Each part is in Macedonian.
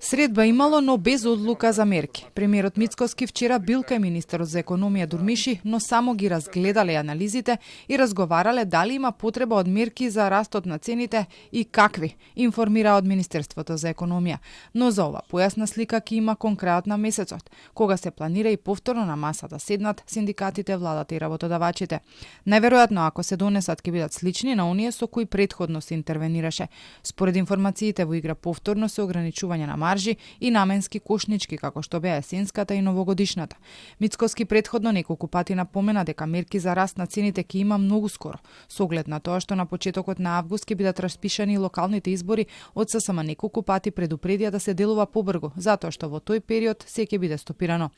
Средба имало, но без одлука за мерки. Премиерот Мицкоски вчера бил кај министерот за економија Дурмиши, но само ги разгледале анализите и разговарале дали има потреба од мерки за растот на цените и какви, информира од Министерството за економија. Но за ова појасна слика ќе има кон крајот на месецот, кога се планира и повторно на масата седнат синдикатите, владата и работодавачите. Најверојатно, ако се донесат, ќе бидат слични на оние со кои претходно се интервенираше. Според информациите во игра повторно се ограничување на маржи и наменски кошнички, како што беа есенската и новогодишната. Мицкоски претходно неколку пати напомена дека мерки за раст на цените ќе има многу скоро, со оглед на тоа што на почетокот на август ќе бидат распишани локалните избори, од ССМ неколку пати предупредија да се делува побрзо, затоа што во тој период се ќе биде стопирано.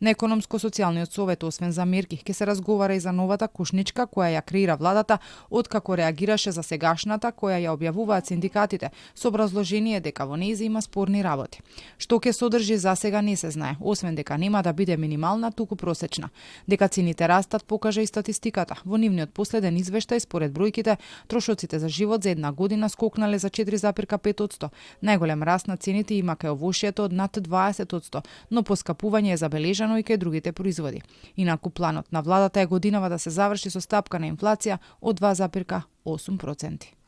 На економско-социјалниот совет, освен за мерки, ќе се разговара и за новата кошничка која ја креира владата, откако реагираше за сегашната која ја објавуваат синдикатите, со образложение дека во нејзе има спорни работи. Што ќе содржи за сега не се знае, освен дека нема да биде минимална, туку просечна. Дека цените растат покажа и статистиката. Во нивниот последен извештај, според бројките, трошоците за живот за една година скокнале за 4,5%. Најголем раст на цените има кај овошјето од над 20%, но поскапување е забележано и кај другите производи. Инаку планот на владата е годинава да се заврши со стапка на инфлација од 2,8%.